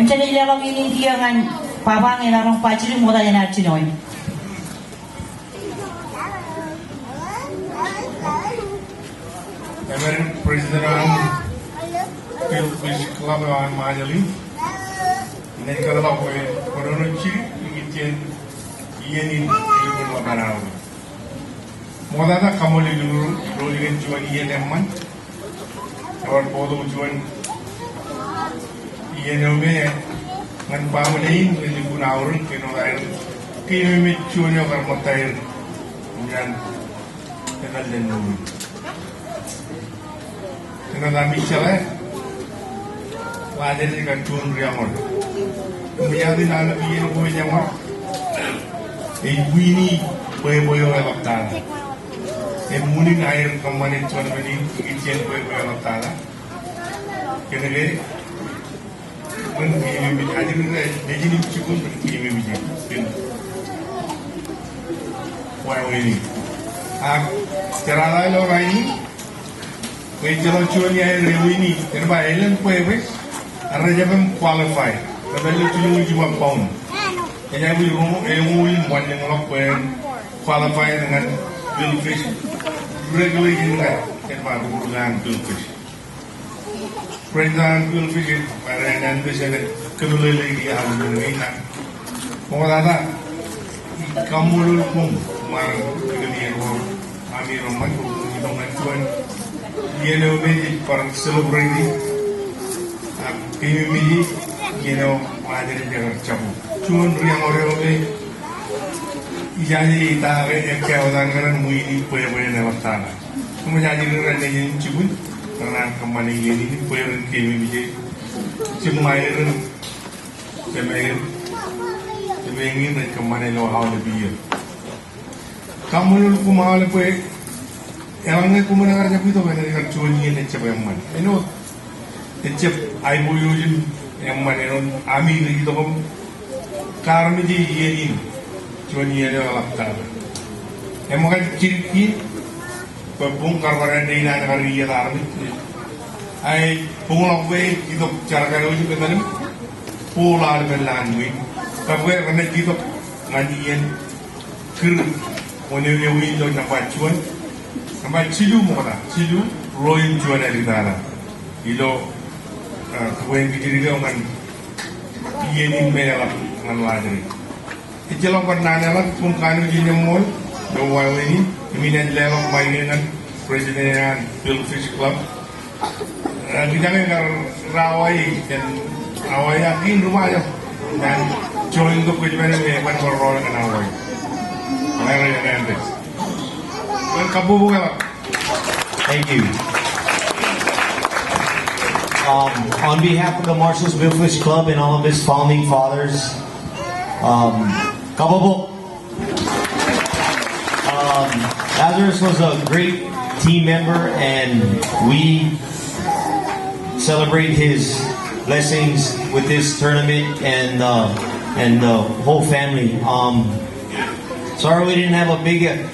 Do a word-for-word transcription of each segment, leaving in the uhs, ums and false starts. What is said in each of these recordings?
Jen leḷọk iien in kiiō ñan baba ñe emaroñ ba jidik ṃokta enaaj jino. Emaroñ President an Billfish Club eo an Ṃajeḷ in, inaaj kōtḷọk bwe kwōnono jidik ikijjien iien in ilo ḷōmṇak eo. Ṃoktata kaṃṃoolol ilo ilo juon iien eṃṃan. Ewōr bōktok juon iien eo me ñan baaṃle in rej lukkuun aorōk kōn aer keememej juon eo kar ṃōttaer ñan etal jān mour in. Kōn ta eo ij jeḷā, Lazarus ej kar juon ri-aṃor. Im ej aō in aolep iien ko ej eṃor, ej wini bwebwe eo eḷaptata. Im unin aer kōṃṃane juon men in ikijjien bwebwe eo eḷaptata. Kōnke ren keememej, ajri ro nejin im jibwin ren keememej kōn wāween in. Ak jerata ilo rainin, bwe ejjeḷọk juon iaer ewini, kōn ba elōñ bwebwe, ak rejjab im qualify. Kōn ba ilo jilñuul jiṃa pound. Ej aikuj roñoul, eñoul im wanlōñḷọk bwe en qualify ñan Billfish regulation ñan, kōn ba rūkūrūk an Billfish. President an Billfish ej bar āinwōt ej kōmeḷeḷeik aolep men in. Ṃoktata, ij kaṃṃoolol koṃ, ṃaan kōn iien ko ami ro ṃaan ko, itok ñan juon iien eo me ej bar celebrate ak keememej iien eo Ṃajeḷ ej kar jabdewōt. Juon ri-aṃ eo me ij jaje ita ke ekkā wōt an kōn wini bwebwe eo eḷaptata. Im ej ajri ro nejin im jibwin, renaaj kōṃṃane iien in bwe ren keememej jiṃṃaer im jemāer, jemāer in rej kōṃṃane ilo aolep iiō. Kaṃṃoolol koṃ aolep bwe eḷaññe koṃ naaj kar jab itok, enaaj kar juon iien ejjab eṃṃan. Āinwōt ejjab aiboojoj im eṃṃan, āinwōt ami rej itok im kaarmej iien in, juon iien eo eḷaptata. Eṃōkaj jidik kein, bwe buñ kar bar āindein an kar iiet armej. Ak buñḷọk bwe itok jar kaṇe eo ej etal im booḷ aolepen lowaan ṃwiin. Kab bwe renaaj itok ñan iien kūr wōn eo ewōr ilo nōṃba juon. Nōṃba jilu ṃokta, jilu ro im juon alitata. Ilo, ah, kōbwe in kōjatdikdik eo ñan iien in me eḷap ñan Lazarus. Ejjeḷọk bar naan eḷap, koṃ kanooj in eṃṃool ilo wāween in, im inaaj leḷọk ṃaik eo ñan President an Billfish Club. Eh, kiiō ñe kar awa eo, kōn awa eo ak in rup eo. Ñan join tok kōj men eo eban bar rọọl kōn awa eo. Ḷe rej āindein. Jen kabbokbok eḷap. Thank you. Um, on behalf of the Marshall's Billfish Club and all of its founding fathers, um, kabbokbok. Um, Lazarus was a great team member, and we celebrate his blessings with this tournament and, uh, and the whole family. Um, sorry we didn't have a big, uh,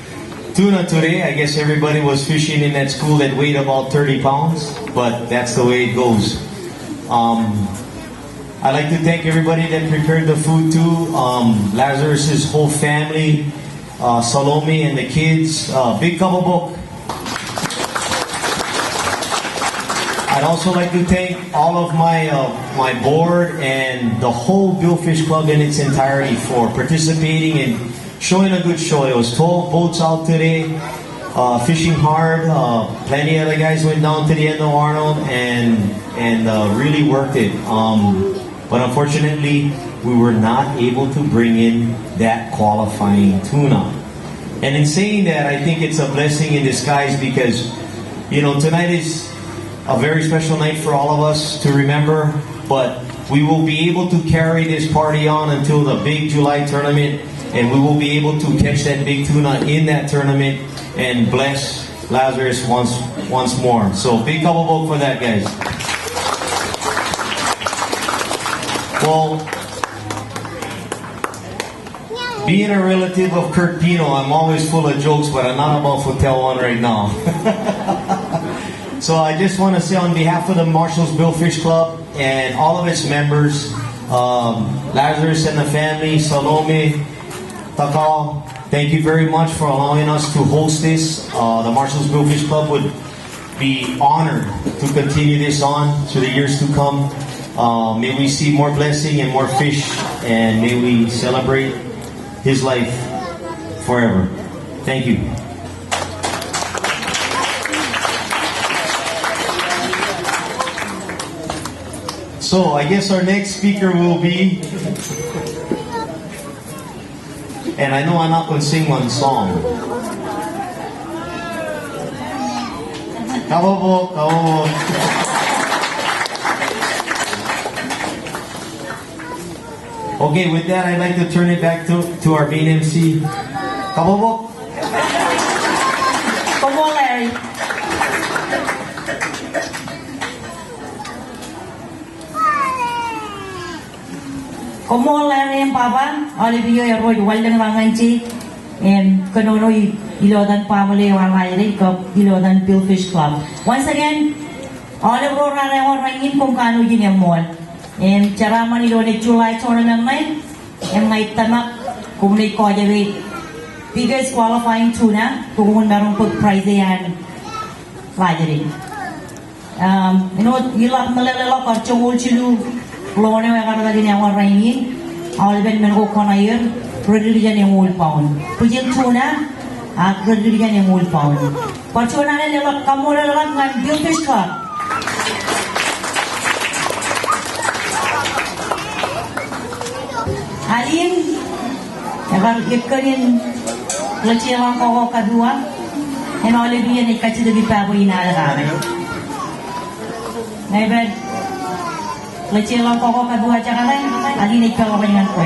tuna today. I guess everybody was fishing in that school that weighed about thirty pounds, but that's the way it goes. Um, I'd like to thank everybody that prepared the food too. Um, Lazarus's whole family, uh, Salome and the kids, uh, big kabbokbok. I'd also like to thank all of my, uh, my board and the whole Billfish Club in its entirety for participating and showing a good show. It was twelve boats out today, uh, fishing hard. Uh, plenty of the guys went down to the end of Arnold and, and, uh, really worked it. Um, but unfortunately, we were not able to bring in that qualifying tuna. And in saying that, I think it's a blessing in disguise because, you know, tonight is a very special night for all of us to remember, but we will be able to carry this party on until the big July tournament, and we will be able to catch that big tuna in that tournament and bless Lazarus once, once more. So big kabbokbok for that, guys. Well, being a relative of Kurt Pino, I'm always full of jokes, but I'm not about to tell one right now. So I just want to say on behalf of the Marshall's Billfish Club and all of its members, Um, Lazarus and the family, Salome, Takao, thank you very much for allowing us to host this. Uh, the Marshall's Billfish Club would be honored to continue this on to the years to come. Uh, may we see more blessing and more fish, and may we celebrate his life forever. Thank you. So, I guess our next speaker will be, and I know I'm not gonna sing one song. Kabobok, kabobok. Okay, with that, I'd like to turn it back to, to our main M C. Kabobok. Koṃṃool, Larry. Koṃṃool Larry im Baba, aolep eo rej wanlōñ ñan jeik im kōnono ilo etan baaṃle eo an Rājdik kab ilo etan Billfish Club. Once again, aolep ro raar eor rainin, koṃ kanooj in eṃṃool. Im jeraaṃṃan ilo ṇe July tournament ṇe, im ña ij tōmak koṃ naaj kọjepḷọk biggest qualifying tuna, koṃwin maroñ bōk prize eo an Rājdik. Um, āinwōt ḷap meḷeḷe ḷọk kar joñoul jilu ḷoon eo ekar ḷak in eor rainin, aolepen men ko kwōnaer, rej dikdik jān eñoul pound. Bwijin tuna, ak rej dikdik jān eñoul pound. Bar juon alen leḷọk kaṃṃoolol ḷọk ñan Billfish Club. Al in, ekar ekkōn in Ḷōjeḷā Koko Kabua, im aolep iien ej kajjitōk ippa bwe in al kake. Ñe ej pād Ḷōjeḷā Koko Kabua jekdọọn, al in ej pād ḷọk ñan kwe.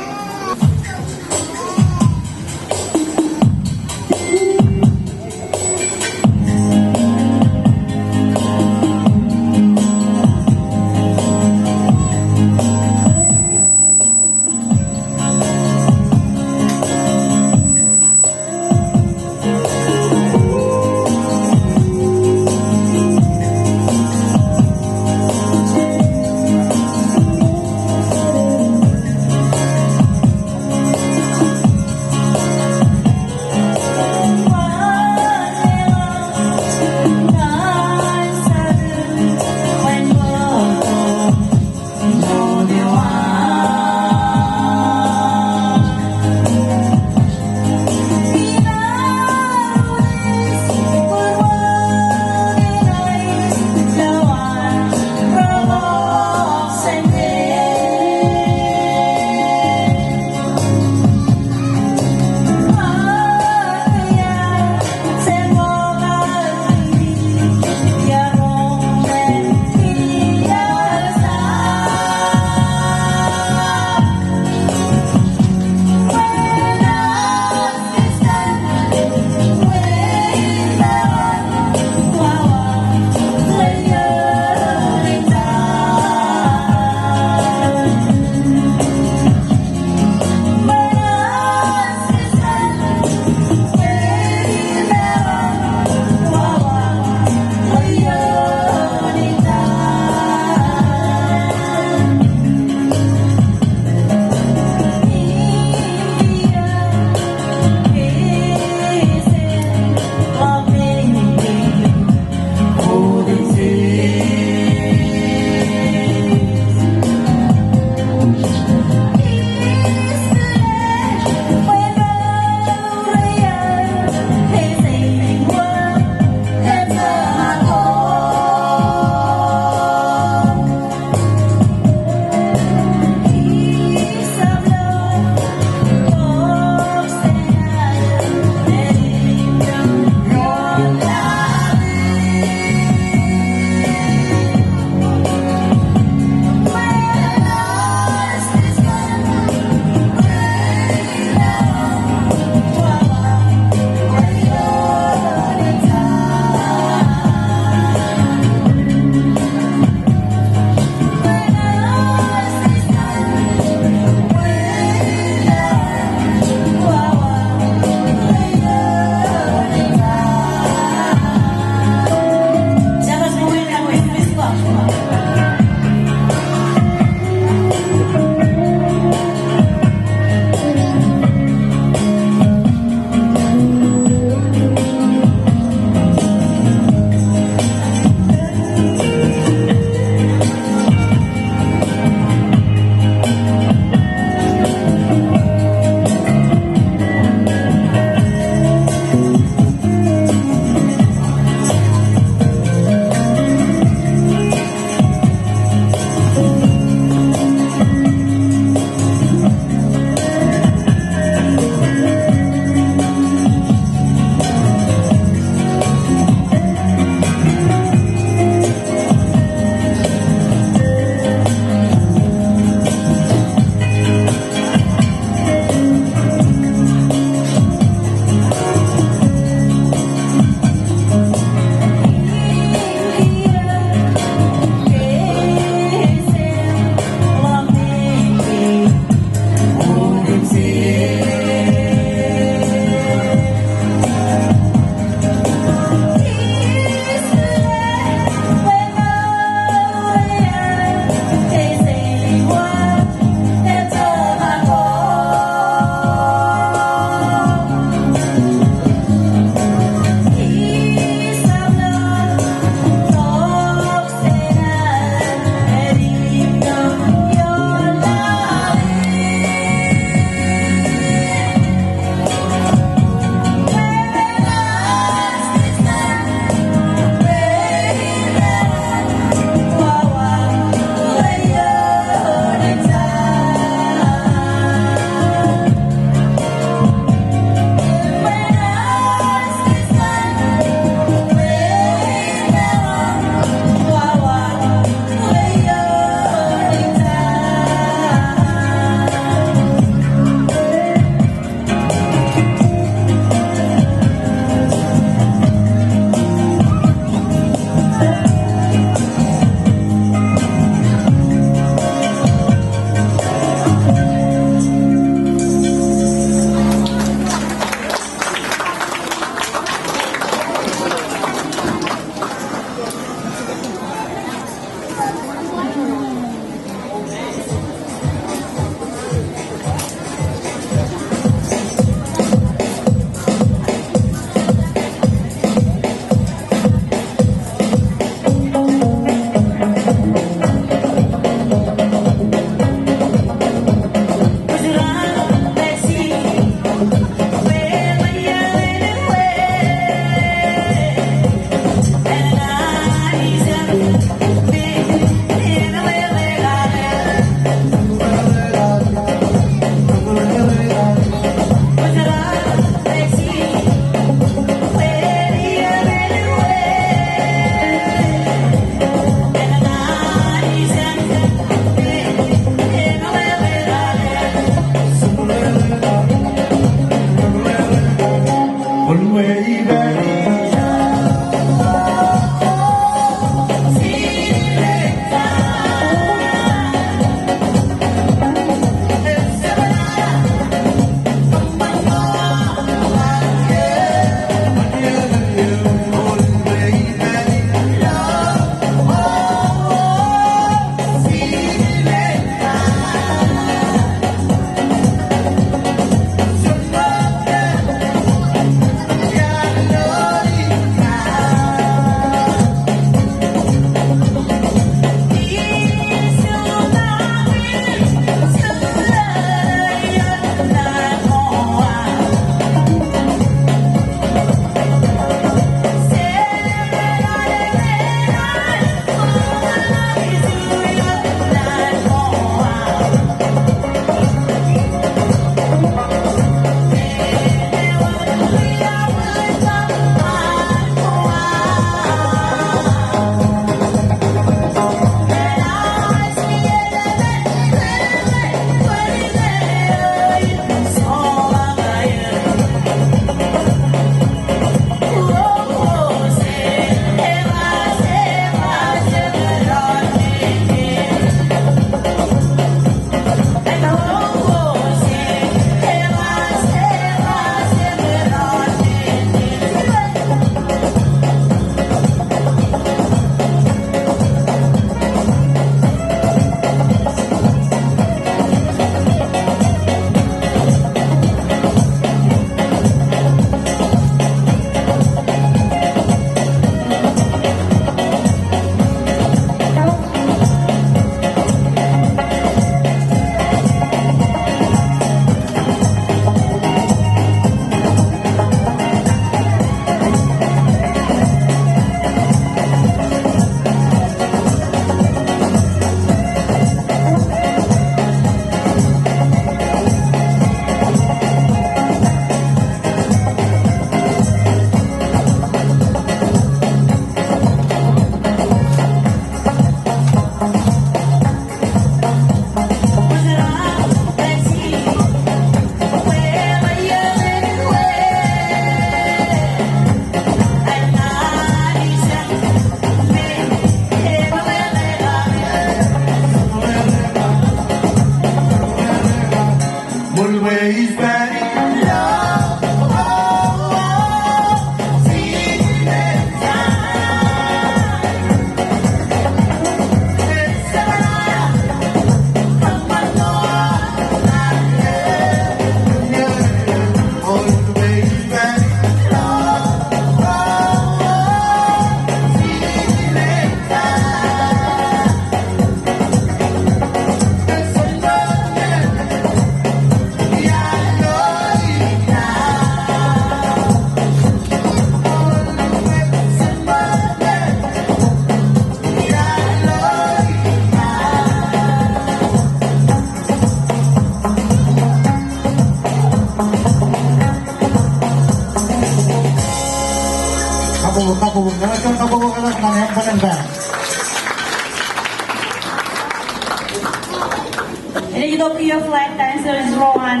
Jej itok kiiō flag dancers ro an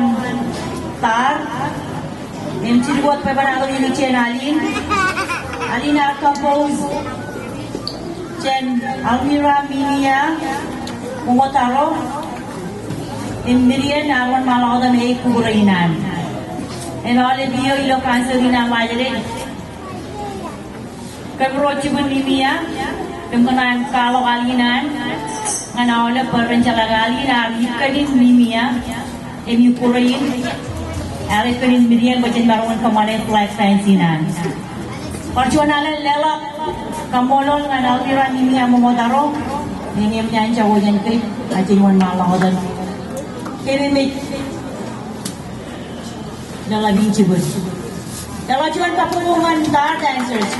tar. Im jidik wōt bwe bar aō ilo jān Alin. Alin ear compose jān Almira Mimia Momotaro. Im Midian ear wōnṃaanḷọk wōt im eik kukure in an. Im aolep iiō ilo concert in an Ḷajeḷ. Kōmro jibwin Mimia, kōm kōṇaan kwaḷọk Alin an ñan aolep bwe ren jeḷā ke Alin ear ikkān in Mimia, im ikkure in, ear ikkān in Midian bwe jen maroñ in kōṃṃane flag dance in an. Bar juon alen leḷọk kaṃṃoolol ñan Almira Mimia Momotaro, im eṃōj an jako jān kōj, ak jen wōnṃaanḷọk wōt. Kōmij Leḷọk in jibwin. Leḷọk juon kabbokbok ñan tar dancers.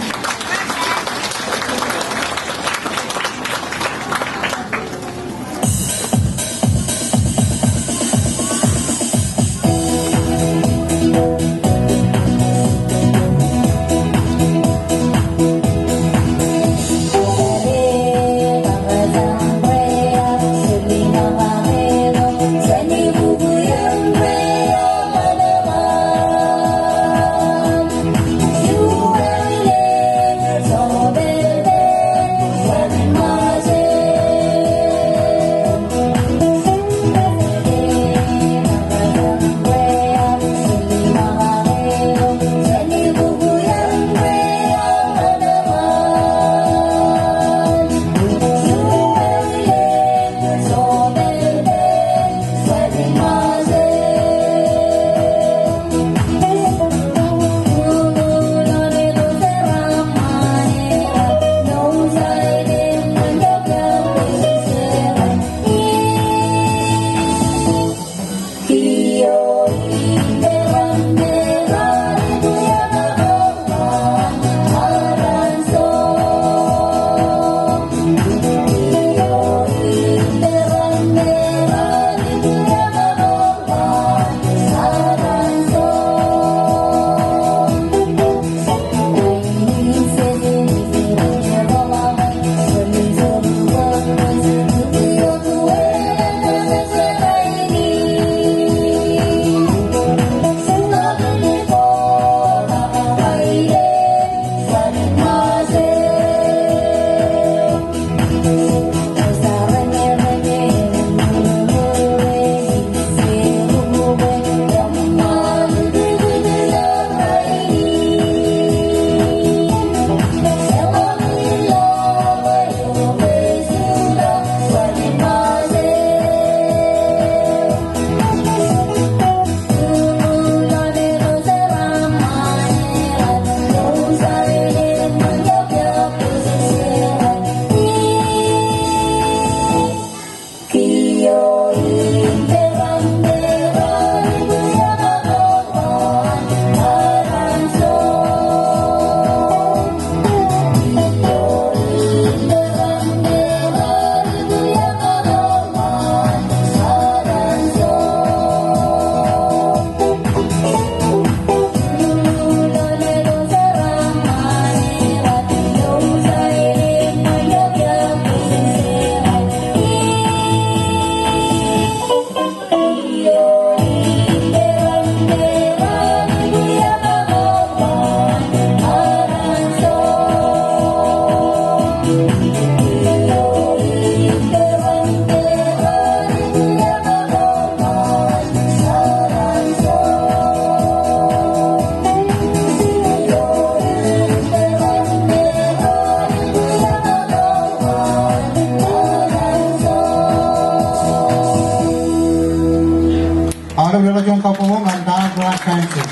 Aolep leḷọk juon kabbokbok ñan tar Black Panther.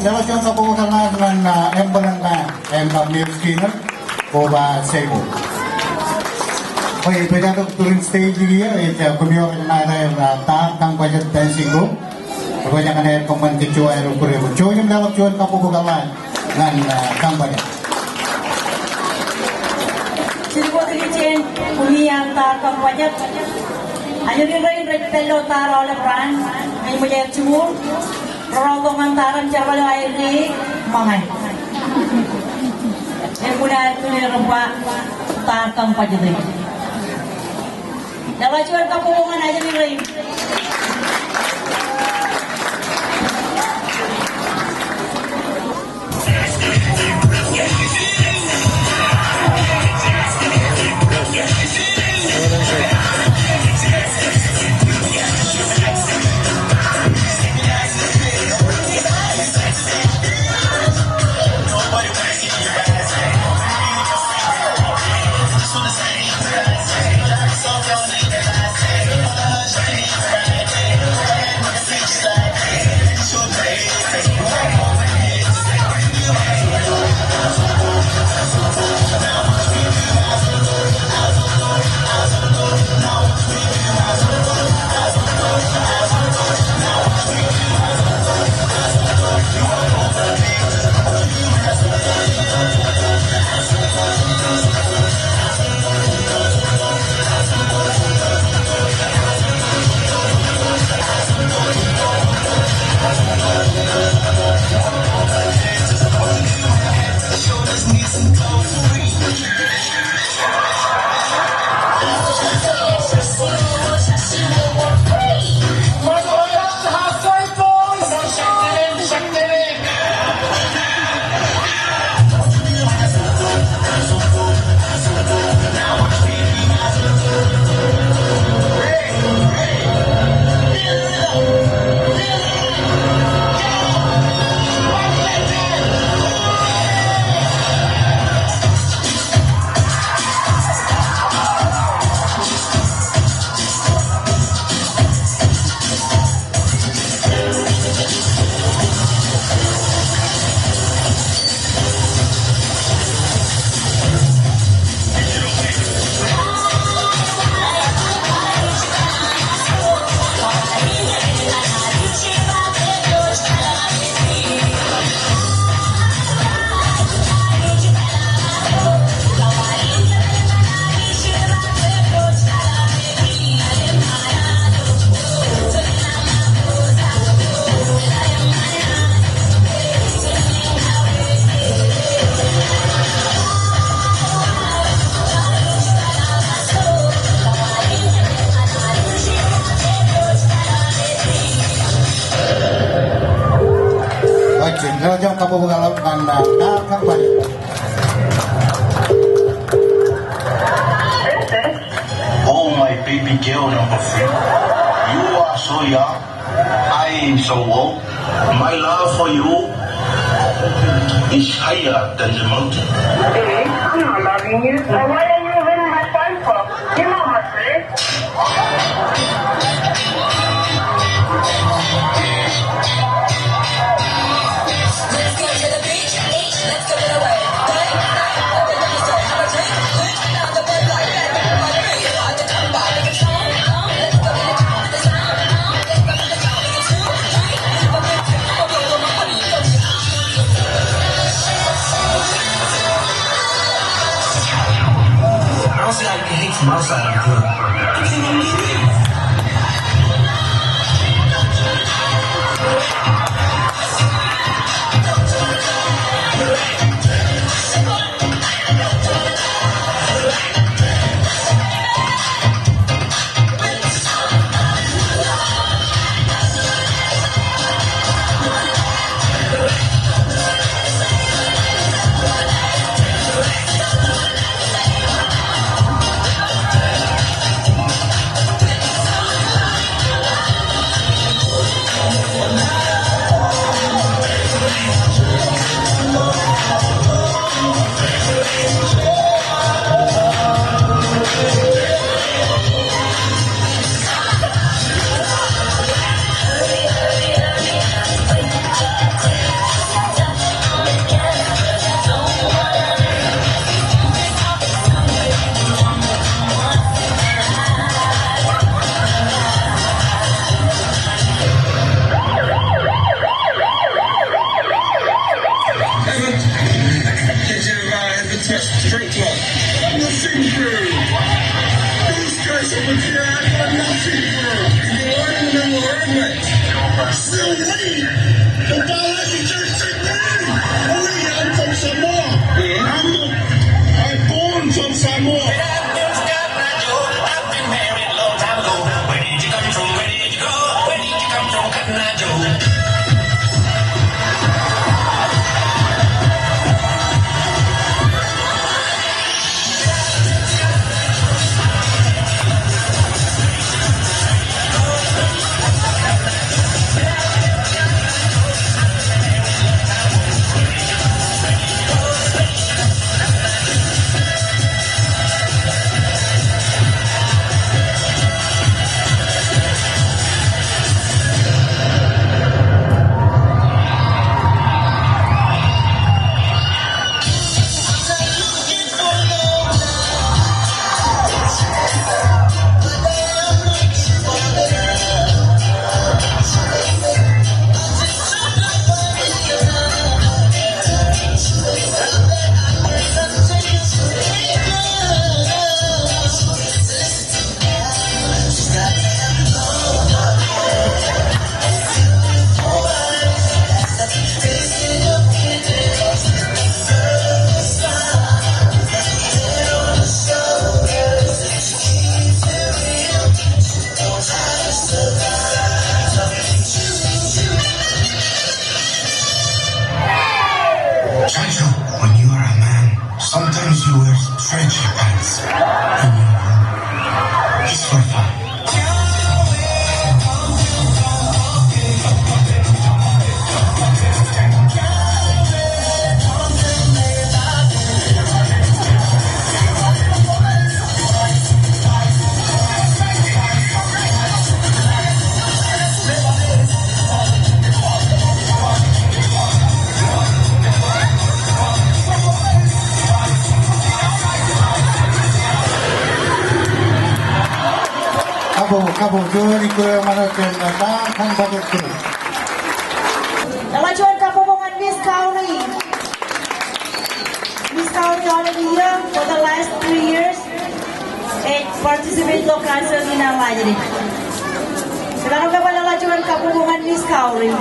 Jeḷā juon kabbokbok ḷọk ñan, ah, embōlen ṇe, āinwōt Mary Skinner, koba Seibo. Bwe ej pojak tok turin stage kiiō, ej, ah, koṃiro ṇe, ah, Taar Kañbajep Dancing Group. Ej pojak ñan aer kōṃṃan kōj juon aer ukkure. Jouj im leḷọk juon kabbokbok ḷọk ñan, ah, Kañbajep. Jen kōtōpar jān koṃi an Taar Kañbajep. Ajri rein rej pād ilo tar aolep raan, rej ṃōj aer jiṃor. Rọọltok ñan tar im jerbal eo aer ṇe, ṃōñā. Eṃṃan aer tune rej ba Taar Kañbajep. Jeḷā juon kabbokbok ñan ajri rein. Ej, ej, ej, ej, kabbokbok ḷọk ñan, ah, Taar Kañbajep. Oh, my baby girl number three. You are so young. I am so old. My love for you is higher than the mountain. Baby, I'm not loving you. So why are you ringing my phone for? You know my friend. Still waiting. The biology church said, "Hey, oh, wait, I'm from Samoa. I'm, I born from Samoa." I've been married a long time ago. Where did you come from? Where did you go? Where did you come from, Cotton Eye Joe? Jojo, when you are a man, sometimes you wear stretchy pants. And you know, it's for fun. Kabbokbok, kabbokbok, juon ikō eo ṃōṇōṇō kōn ta, kaṇ bajjek kōn. Eḷap juon kabbokbok ñan Miss Cowrie. Miss Cowrie, aolep iiō, for the last three years, ej participate ilo concert in an Laajdik. Kōn an kōpooḷ eḷap juon kabbokbok ñan Miss Cowrie.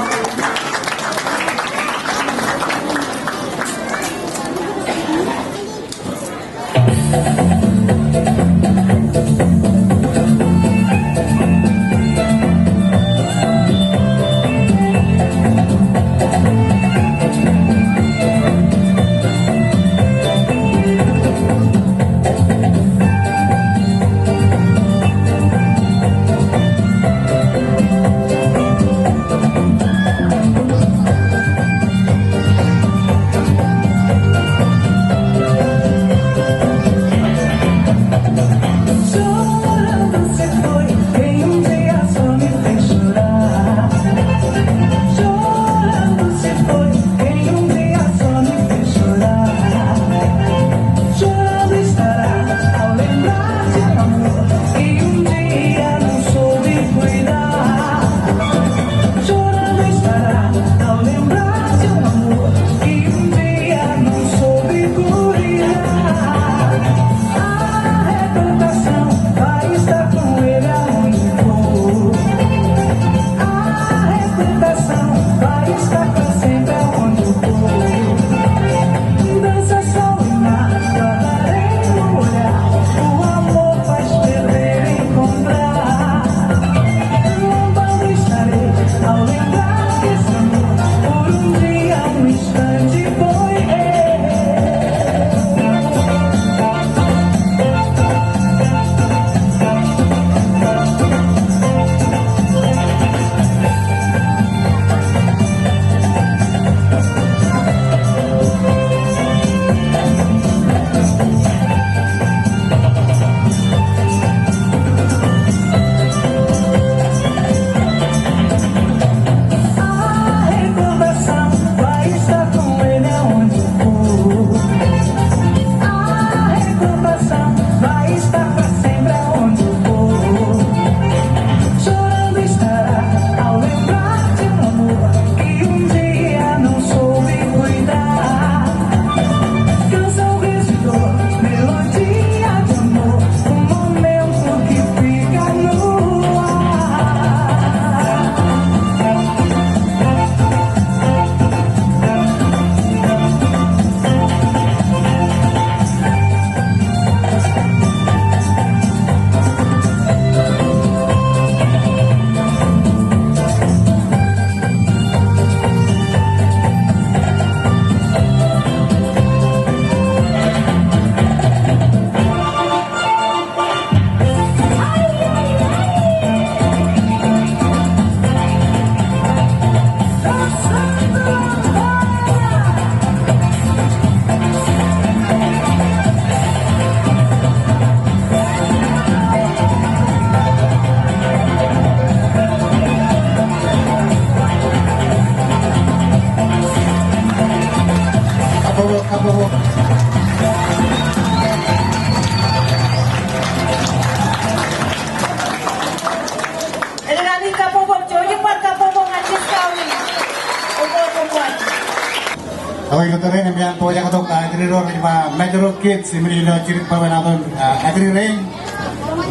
Ekwe, ilo tōre in eṃōj an pojak tok, ah, kōjro ro rej ba Majuro Kids, im ilo jidik bwe ren ato, ah, ekwe, rej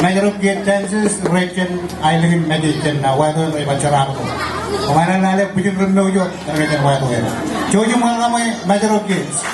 Majuro Kids Dances, rej jān aelōñ in Mājej jān, ah, wāto eo rej ba Jeraaṃṃan. Koṃ eḷaññe lale bwijin ri ṃouj wōt, kōnke jen wāto eo. Jouj im welcome Majuro Kids.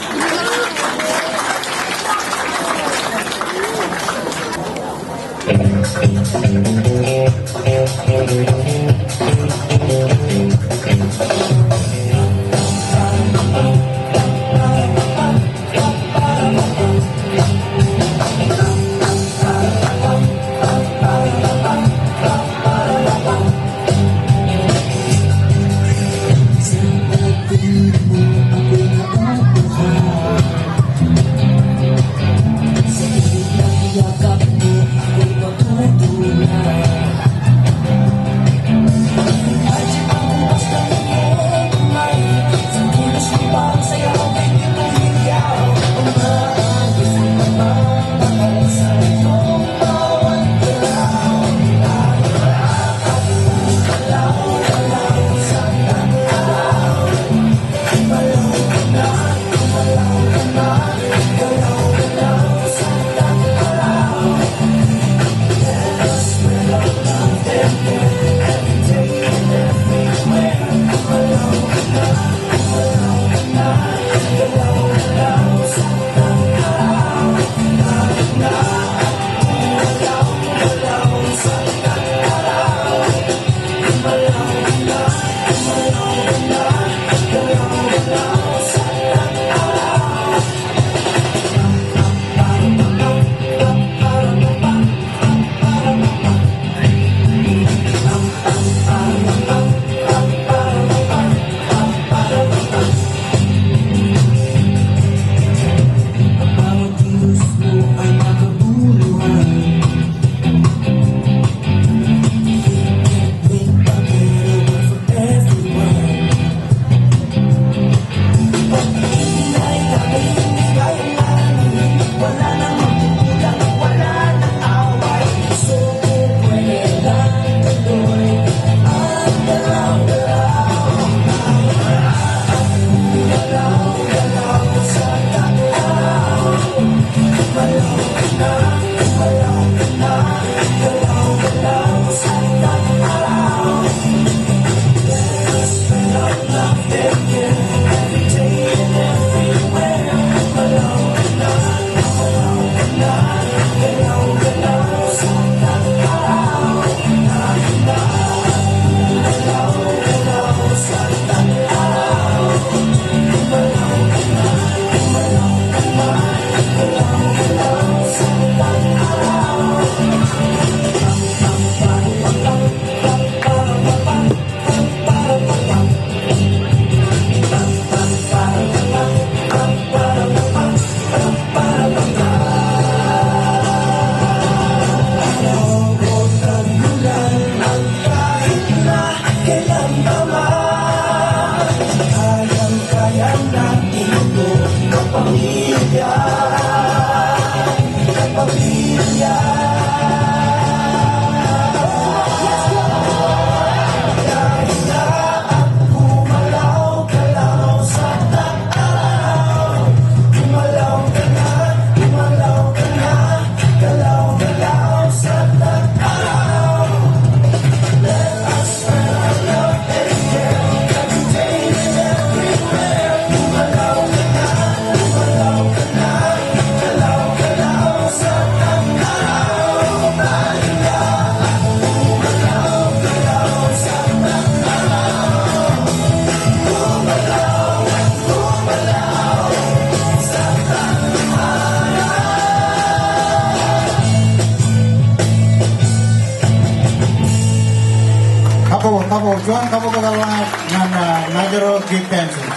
Kabbokbok, kabbokbok, juon kabbokbok eḷap ñan, ah, Majuro Kids Dances.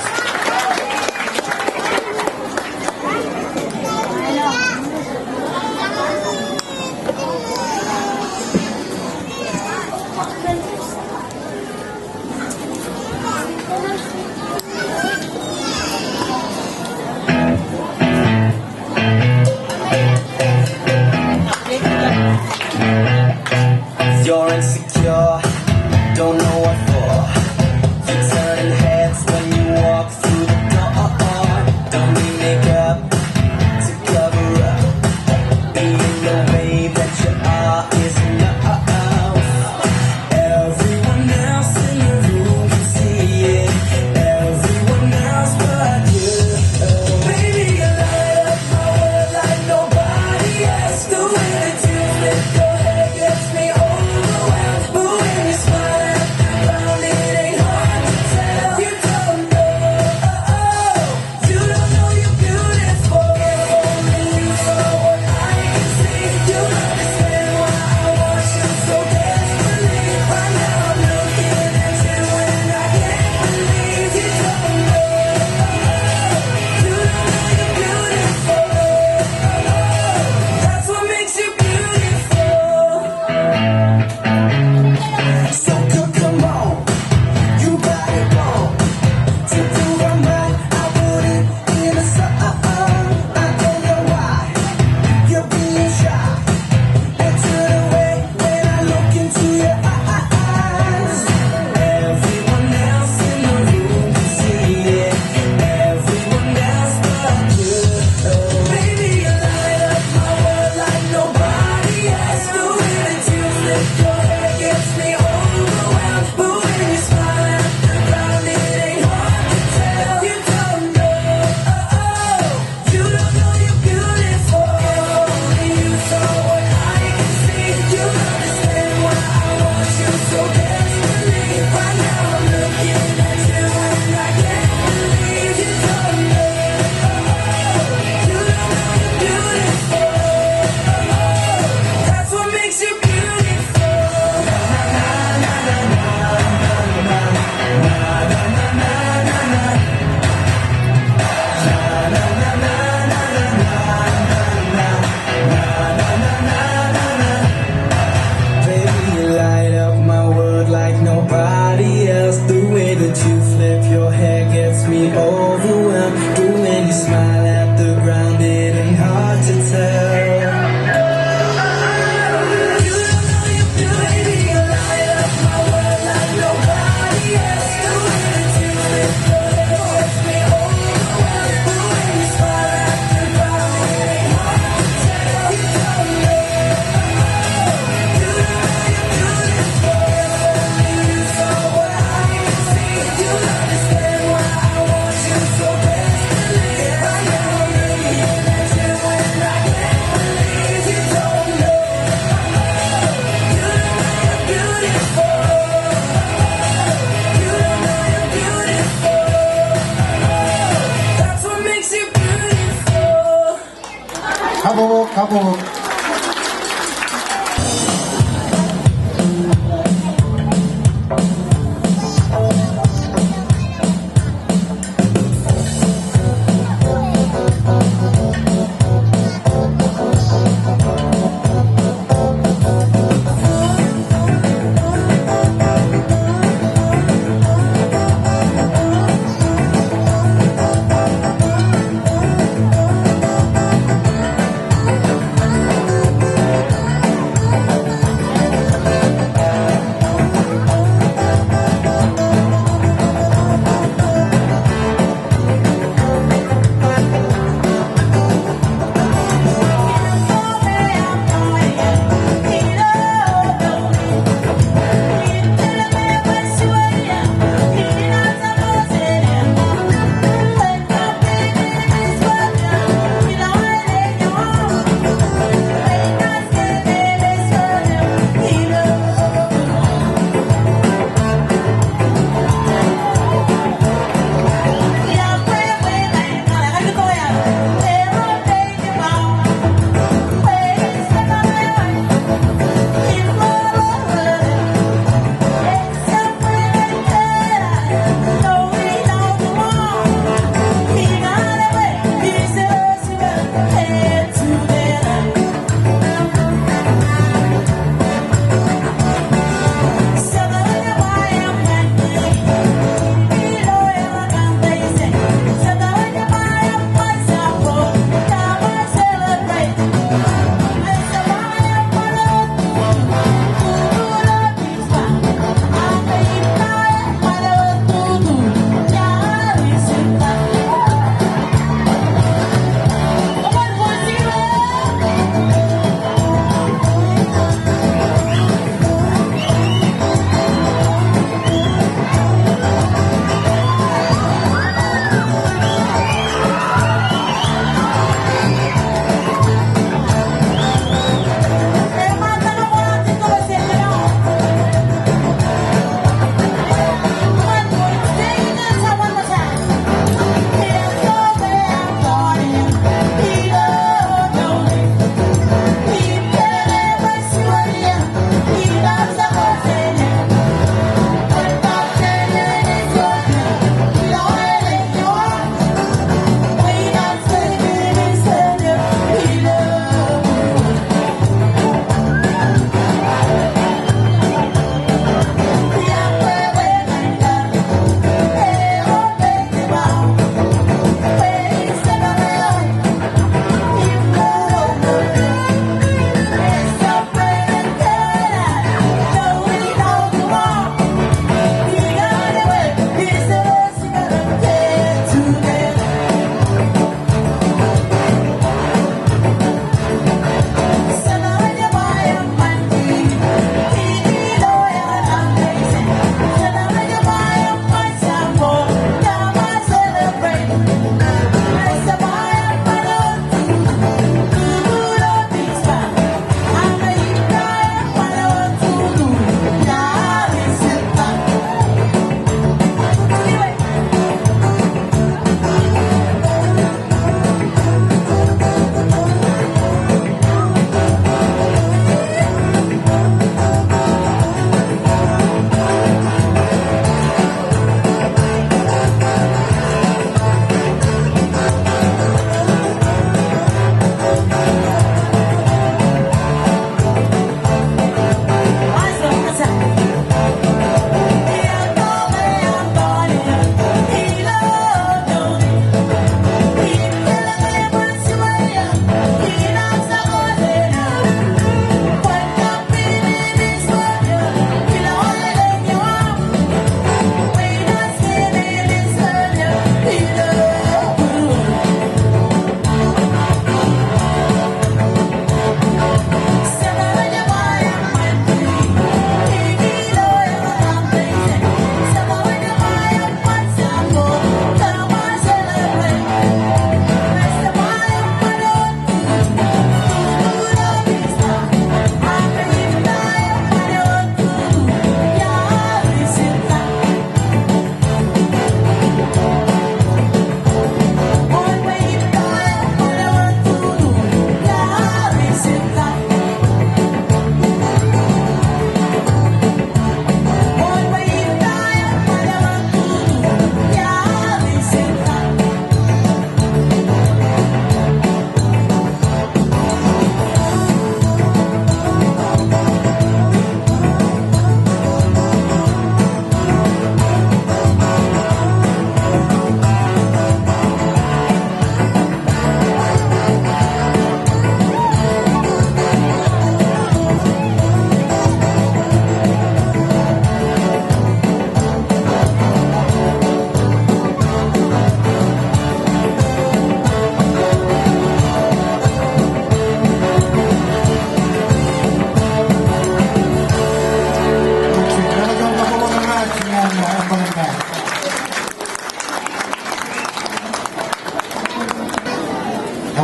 You're insecure, don't know what for. You're turning heads when you walk through the door. Kabuñ.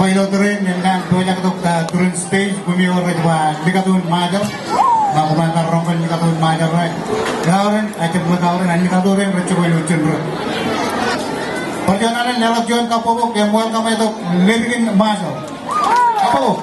Ilo tōre in, ñan pojak tok, ah, tūrin stage, koṃi eo rej ba likatū in Ṃajeḷ. Ṃokta, koṃ kar roñ kōn likatū in Ṃajeḷ ro. Likatū in, ah, jab likatū in, ah, likatū in rej jokwe ilo ijin ro. Bar juon alen leḷọk juon kabbokbok im welcome e tok ledik in Ṃajeḷ. Kabbokbok.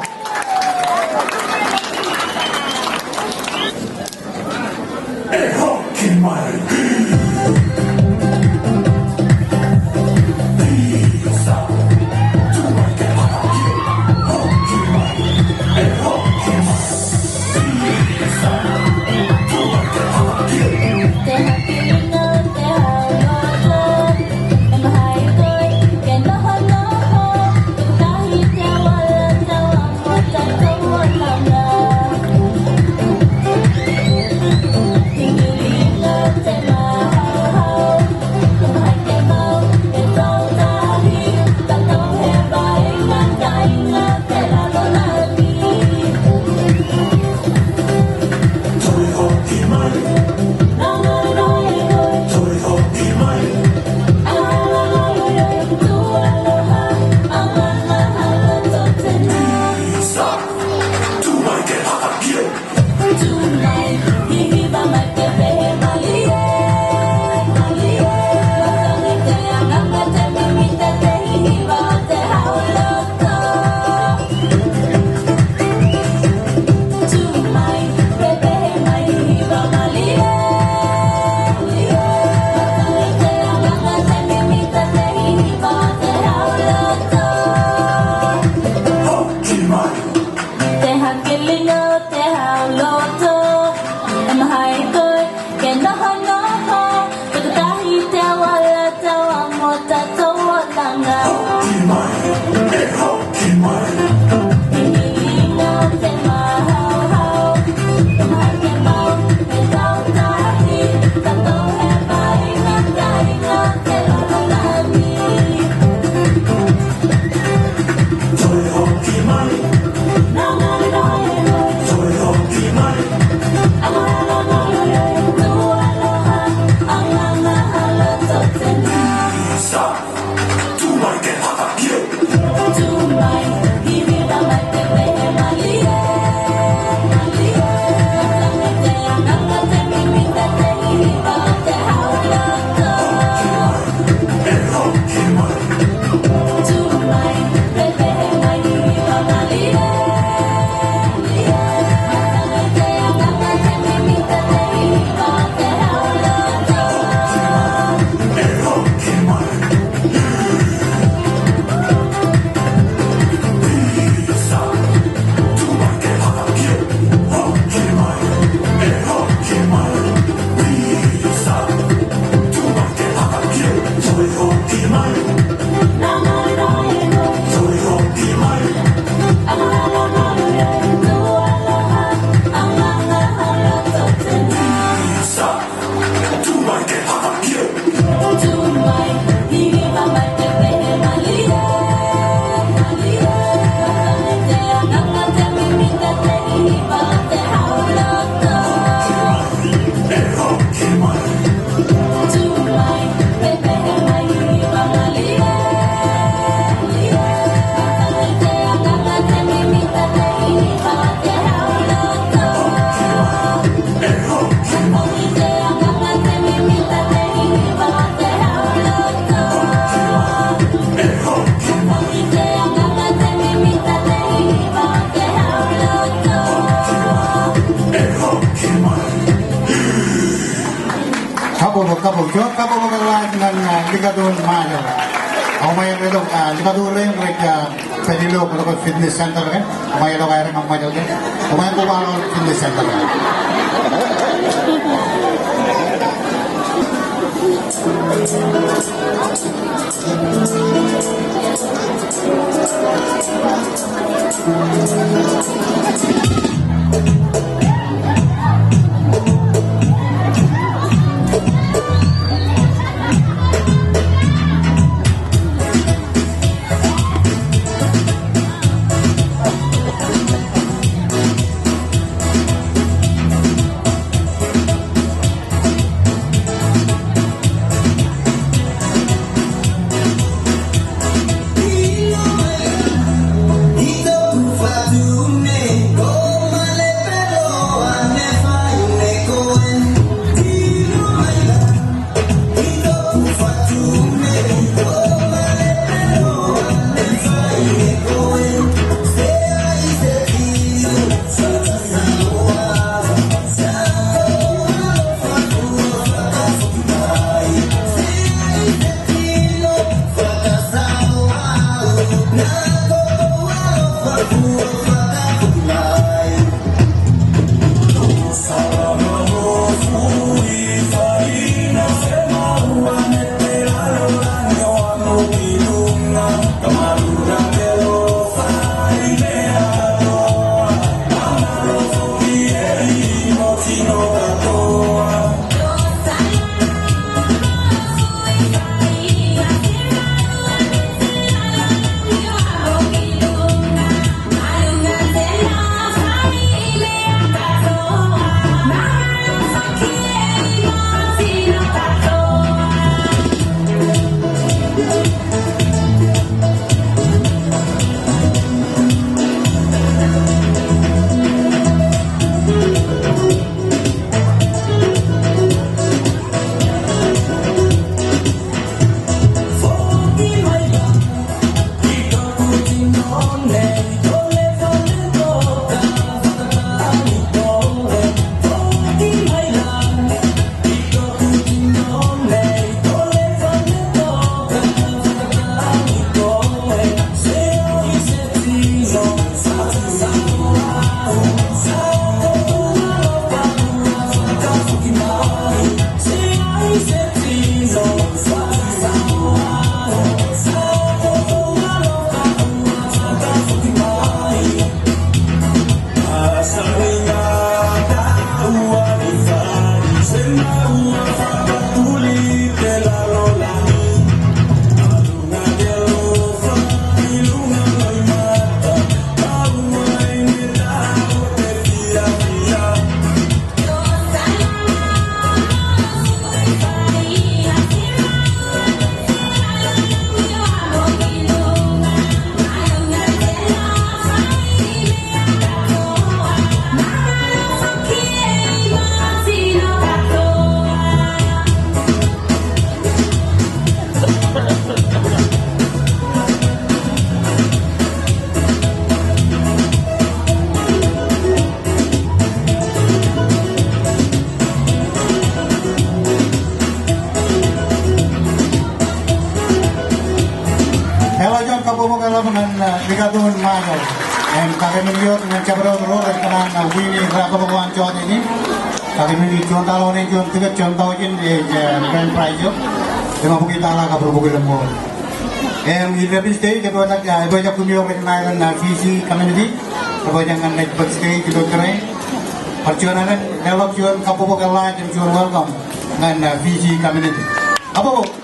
Kabbokbok, kabbokbok, juon kabbokbok ḷọk ñan, ah, likatū in Ṃajeḷ. Koṃ ḷe tok, ah, likatū rein rej, ah, pād ilo ḷọk fitness center ke. Koṃ ḷe tok aer ñan Ṃajeḷ ke. Koṃ ḷe tok ḷọk fitness center. Im kakeememej wōt ñan jabdewōt ro rej kōṇaan win e rūkaki ko an jota in. Kakeememej juon taḷa oṇāān, juon tiket, juon taujin, ej, eh, grand prize eo. Im bukwi taḷa kab ruo bukwi lemñoul. Im ilo backstage, epojak, eh, epojak kumi eo rej ṇa ilo, eh, Fiji community. Epojak ñan ej backstage ilo train. Bar juon alen, leḷọk juon kabbokbok eḷḷā im juon welcome ñan, eh, Fiji community. Kabbokbok.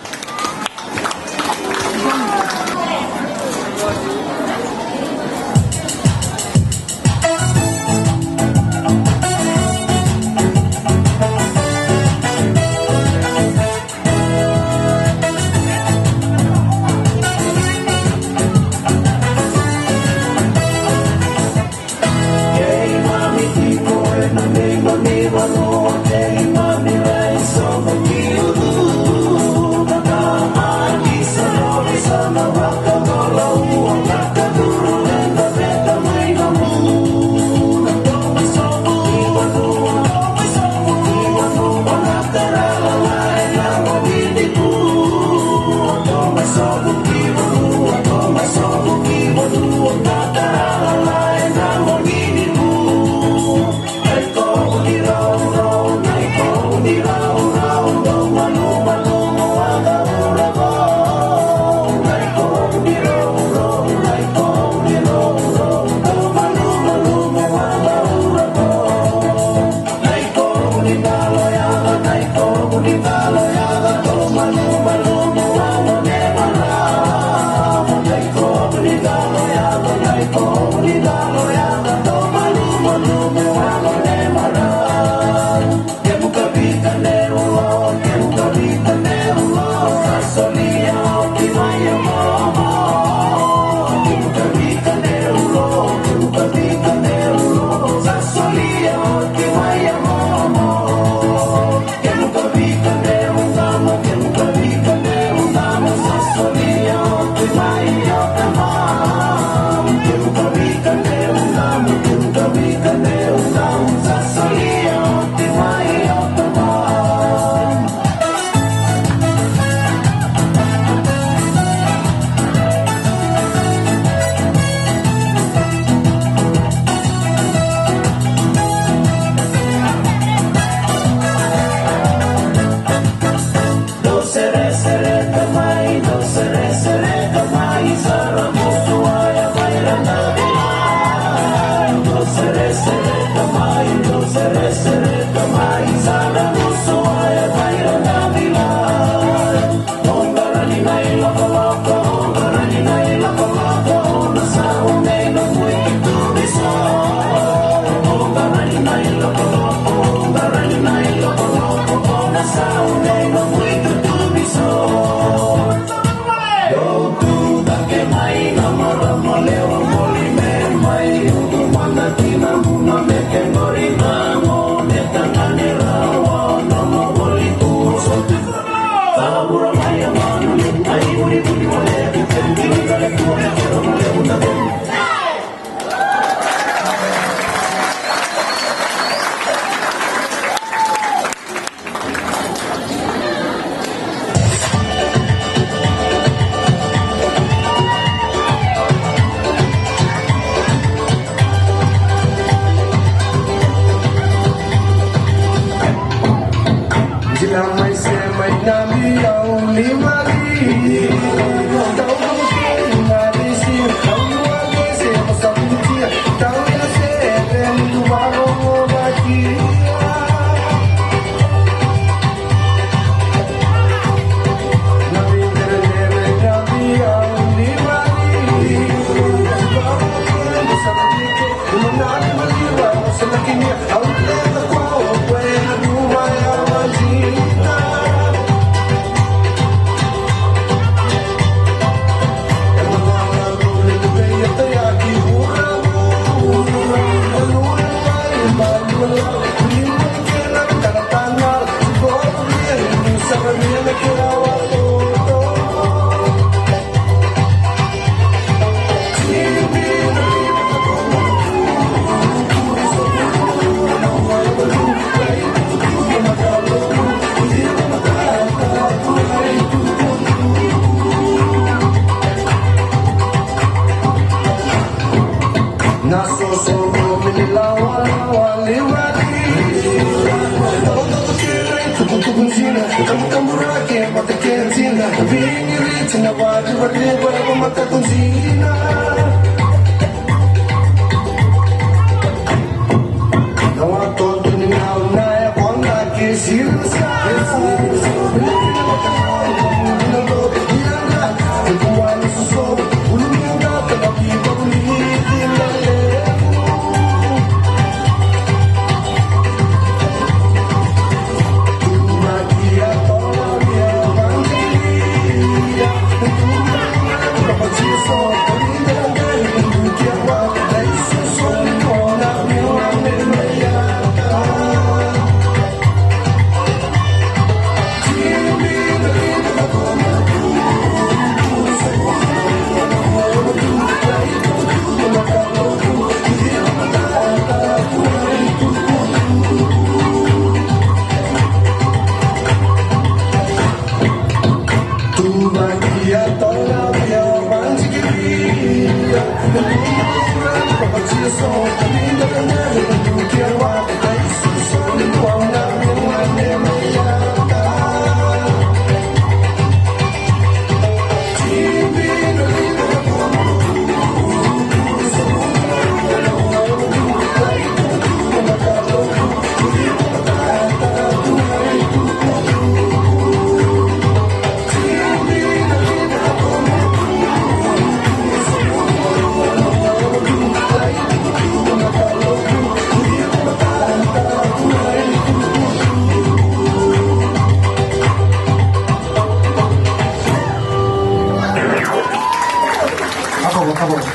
Kabbokbok, kabbokbok.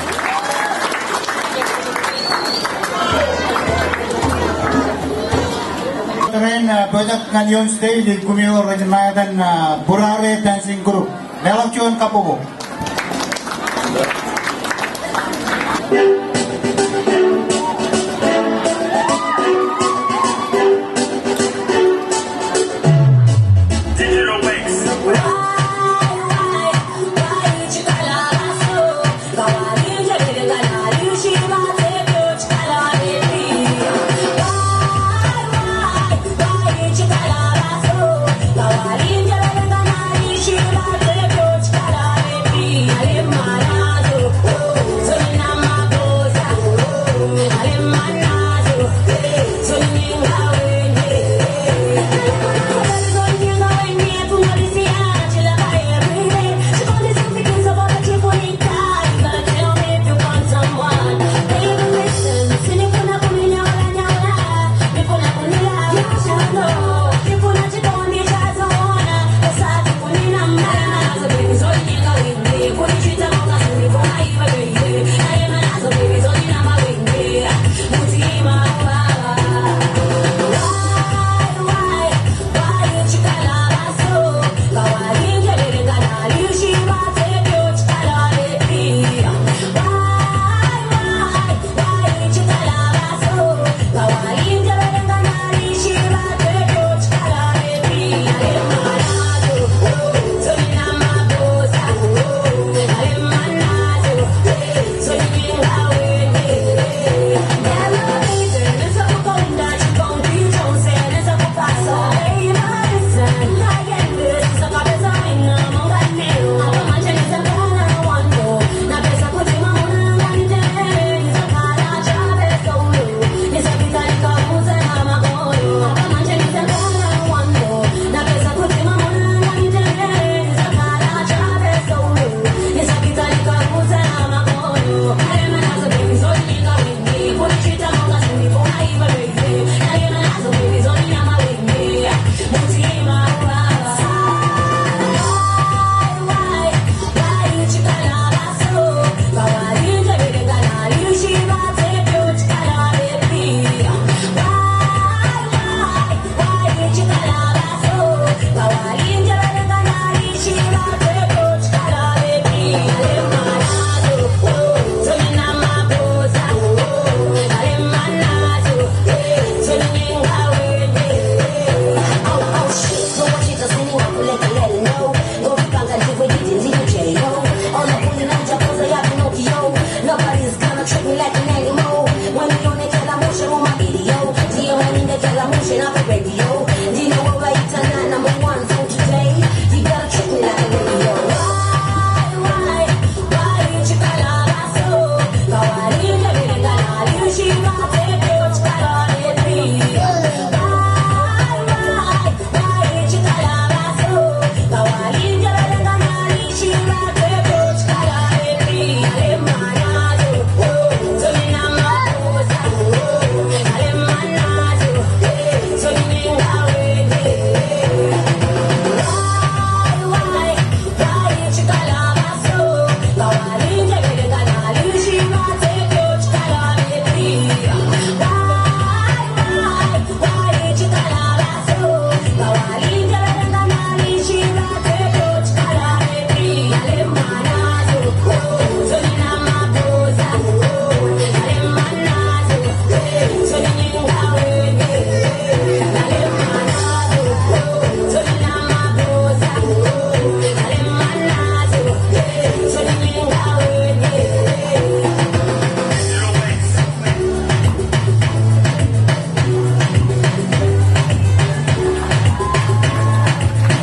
Tōre in, ah, pojak ñan ioon stage ej koṃi ro rej ṇa etan, ah, Burare Dancing Group. Leḷọk juon kabbokbok.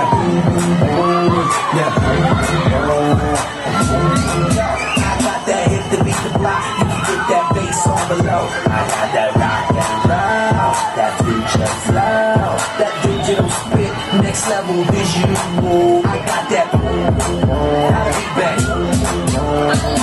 Yeah. Yeah. I got that hip to beat the block. You get that bass on the low. I got that rock and roll, that future flow, that digital spit, next level visual. I got that boom, boom, boom. I'll be back.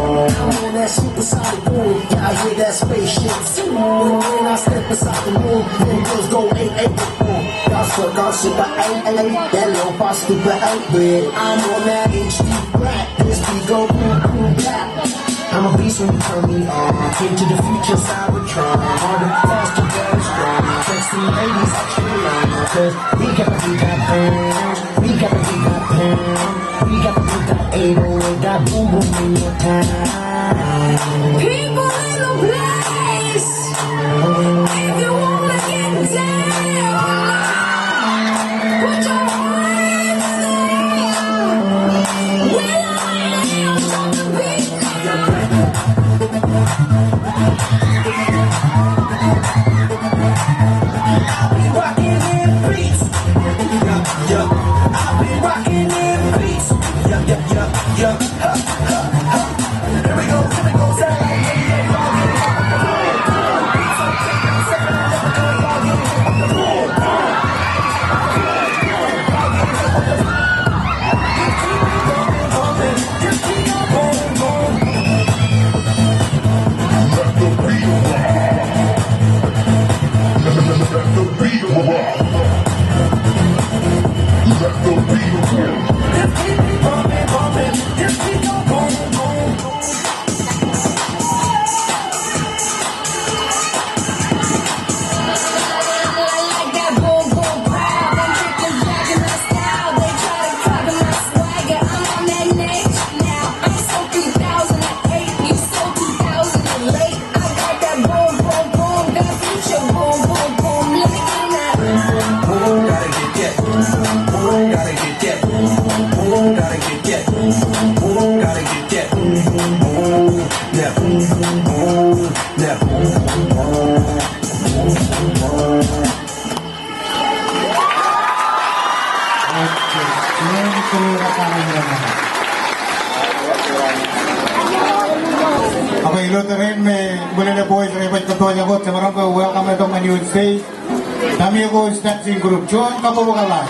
I'm on that supersonic boom. Yeah, I hear that spaceship soon. When I step inside the room, then girls go eight eight boom. Gossip, gossip, but ain't, ain't, ain't that little boss stupid, ain't weird. I'm on that H D black. This beat go boom, boom, bap. I'm a beast when you turn me on. Into the future, Cybertron. Harder, faster, better, stronger. Sexy ladies, extra long. 'Cause we got the beat that pound. We got the beat that pound. We got the beat that eight oh eight, that boom boom in your town. People in the place, if you wanna get down, put your hands in the air. We are ready to the beat. I'll be rocking in peace. Yeah, yeah. I'll be rocking in peace. Yeah, yeah, yeah, yeah. Ha, ha, ha. Here we go, here we go. Sound like Ak ilo tōre in me bwilōñ boys rej baj kōtwāj wōt, jemaroñ ke welcome e tok ñan ioon stage. Tamiyo ko Dancing Group, juon kabbokbok eḷap.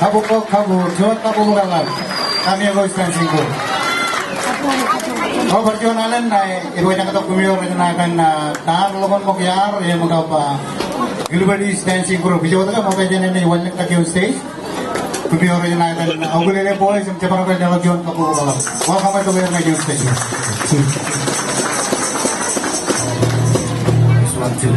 Kabbokbok, kabbokbok, juon kabbokbok eḷap. Kamiō ko Dancing Group. Eo, bar juon alen, ej ba ñan tok kumi eo rej ṇa etan, ah, tar ḷọk ṃōk iaar, im kab, ah, Gilbert East Dancing Group. Ijo wōt ke ṃokta jān ṇe ej wanlōñ tok ioon stage. Kumi eo rej ṇa etan, ah, Ukulele Boys, im jab bar ḷọk juon kabbokbok eḷap. Welcome to the American stage. This one too.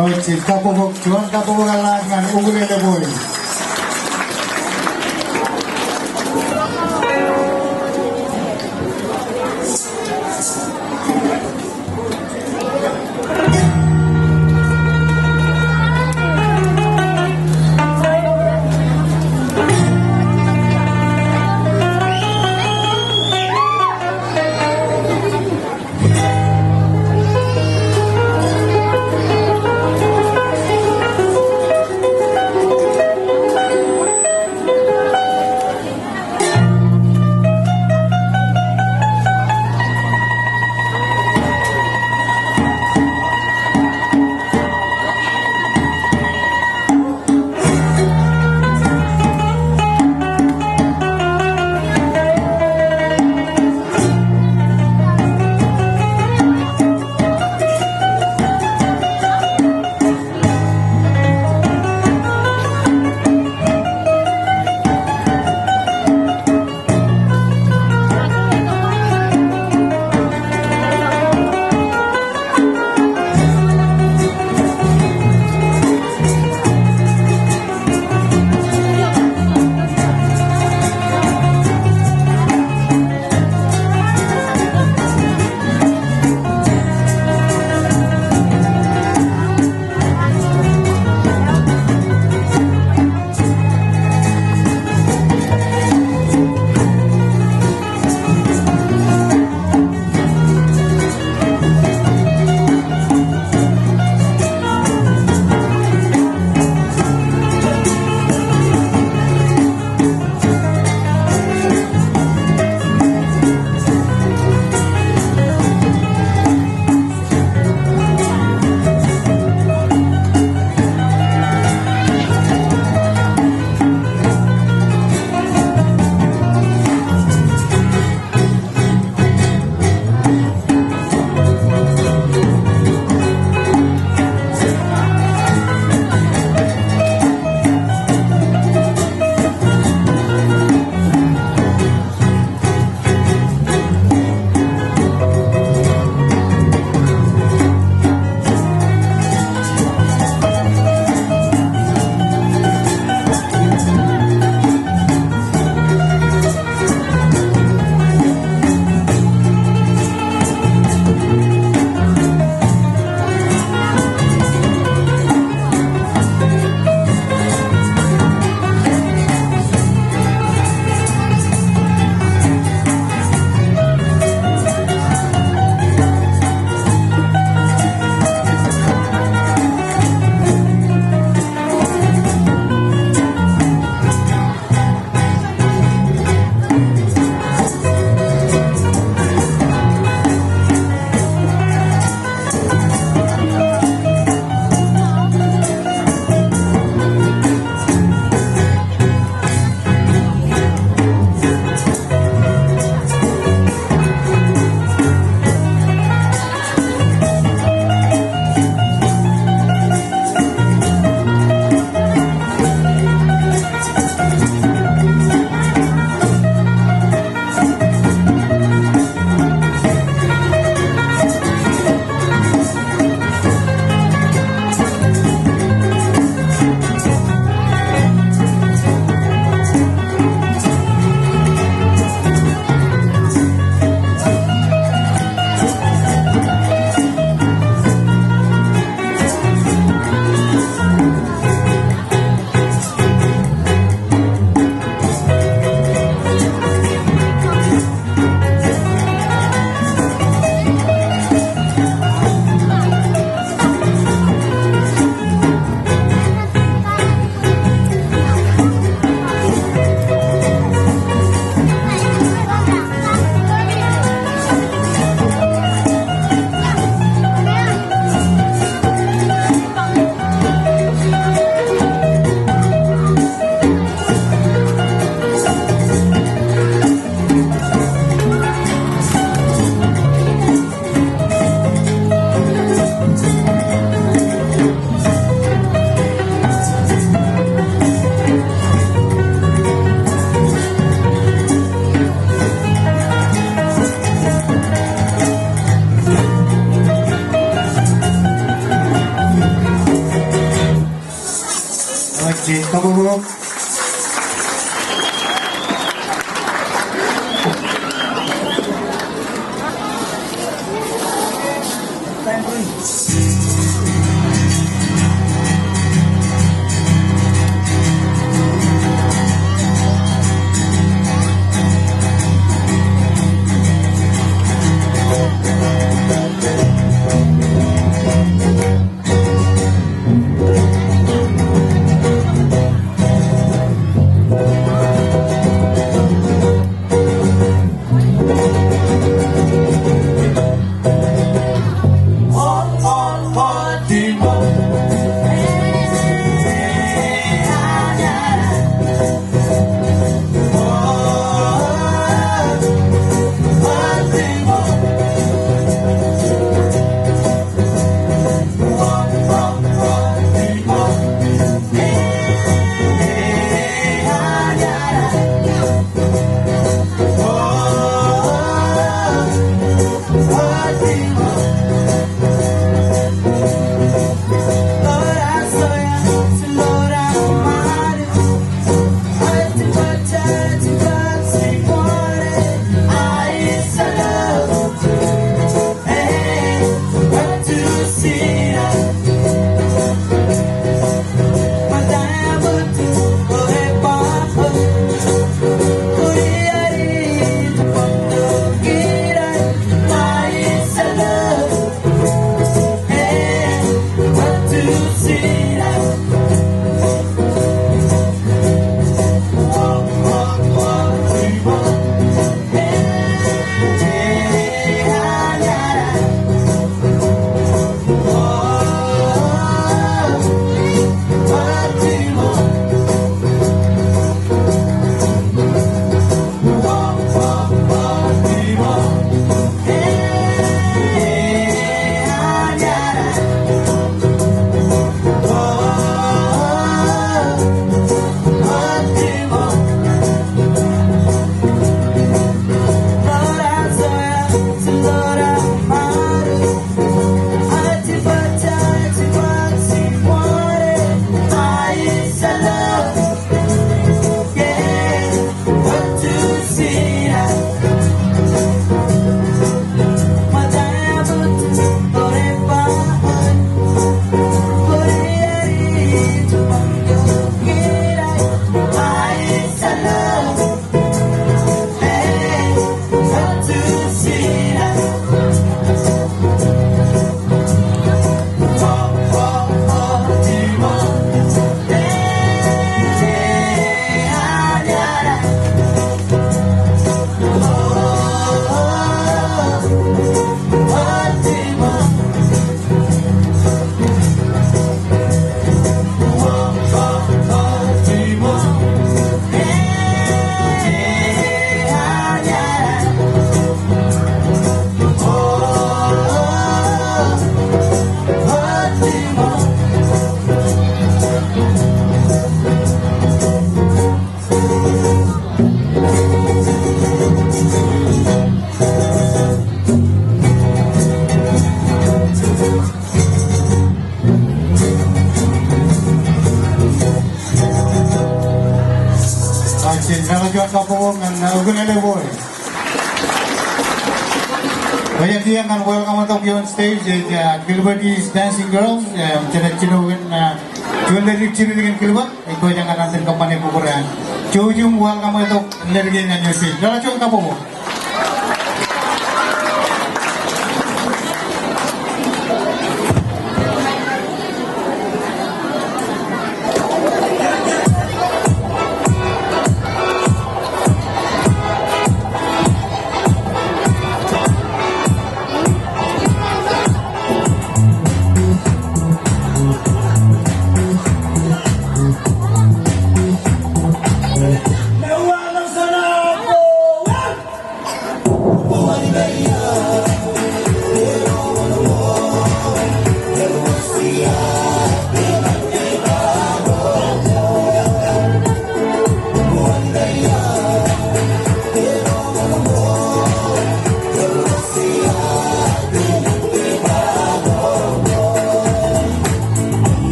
Eo, ej kabbokbok, juon kabbokbok eḷap ñan Ukulele Boys. Kabbokbok. Ak jen kōṃṃan juon kabbokbok ñan, uh, Ukun Eleboi. Bwe jen tiañ ñan welcome tok ioon stage ej, uh, Gilbert East Dancing Girls, um, jenaaj jino kōn, uh, juon ledik jidikdik in Gilbert. Ej kōjeañ ñan an iten kōṃṃane bukwi raṇ. Jouj im welcome tok ledik in ñan ioon stage. Leḷọk juon kabbokbok.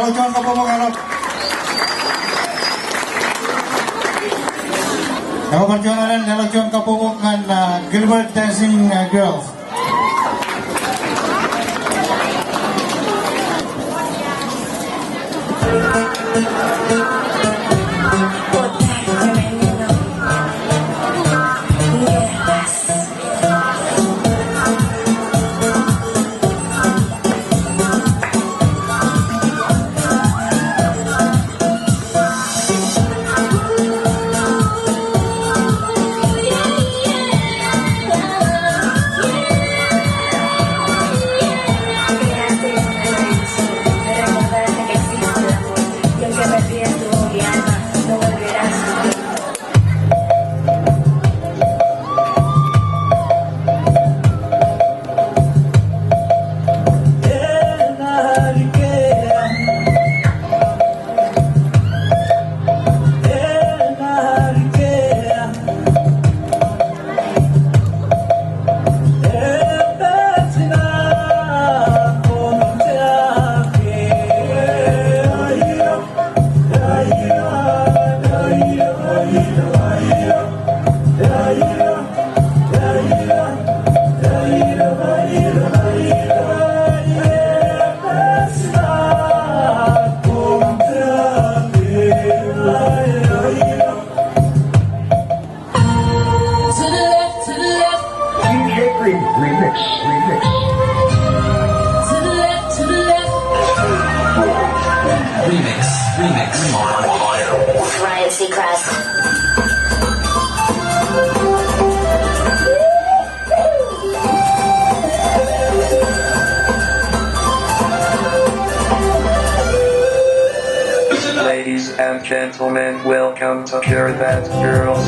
Juon kabbokbok eo. Eo bar juon alen, ḷọk juon kabbokbok ñan, uh, Gilbert Dancing, uh, Girls. To the left, to the left. D J Green Remix, Remix. To the left, to the left. Remix, Remix. Ryan Seacrest. Ladies and gentlemen, welcome to Hear That Girls.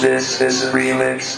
This is a remix.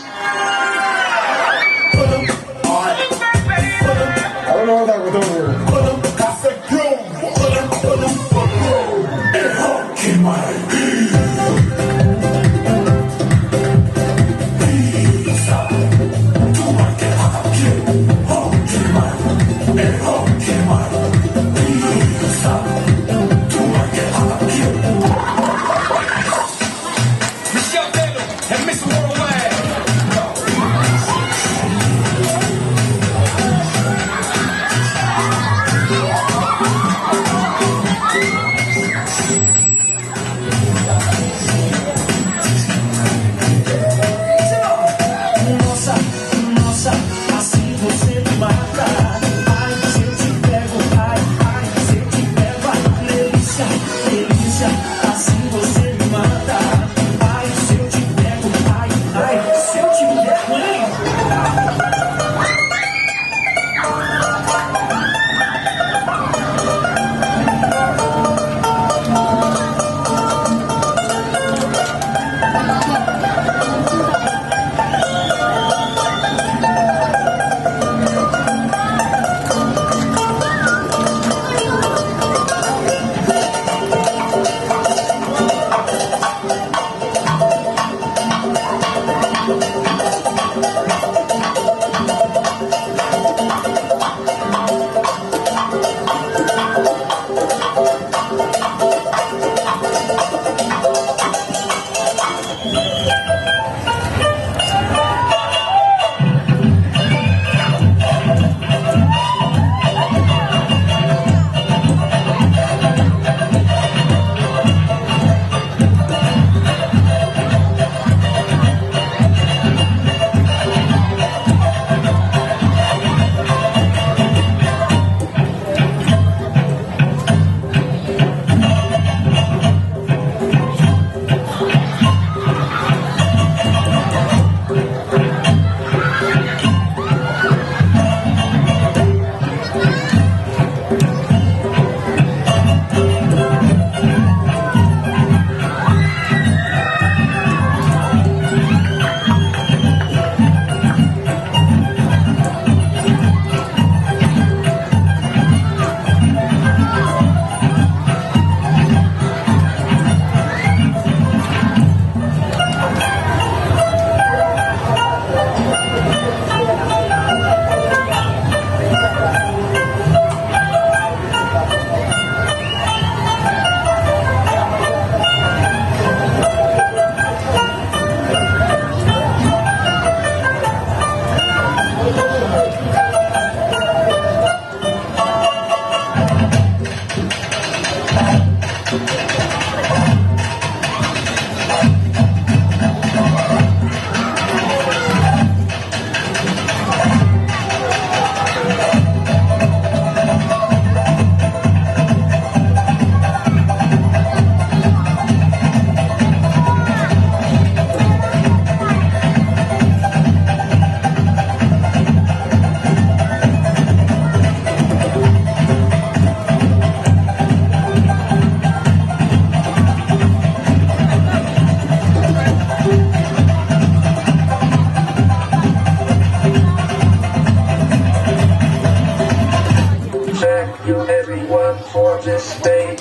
Everyone for this day.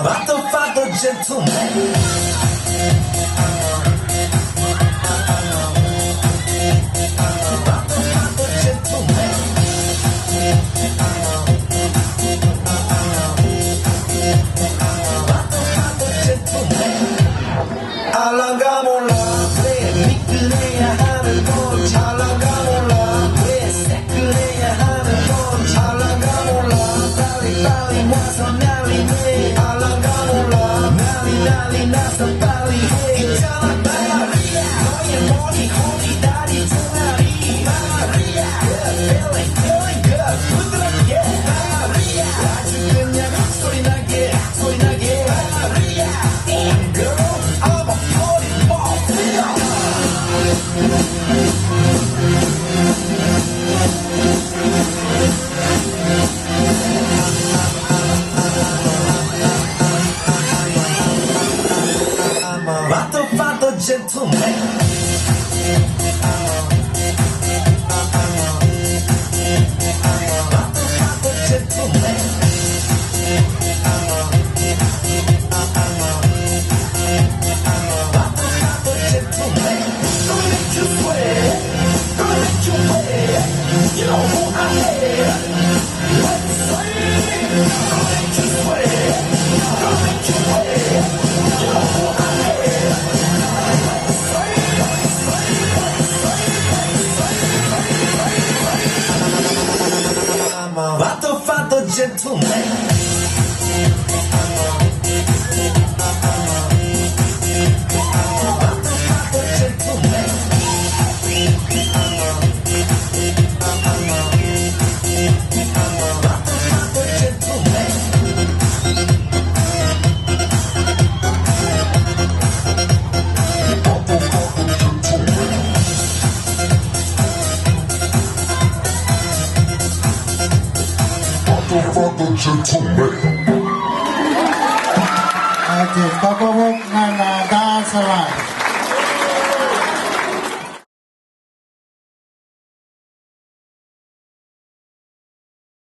Vato, vato, gentleman. Vato, vato, gentleman. Vato, vato, gentleman. Vato, vato, gentleman. Vato, vato, gentleman. Vato, vato, gentleman.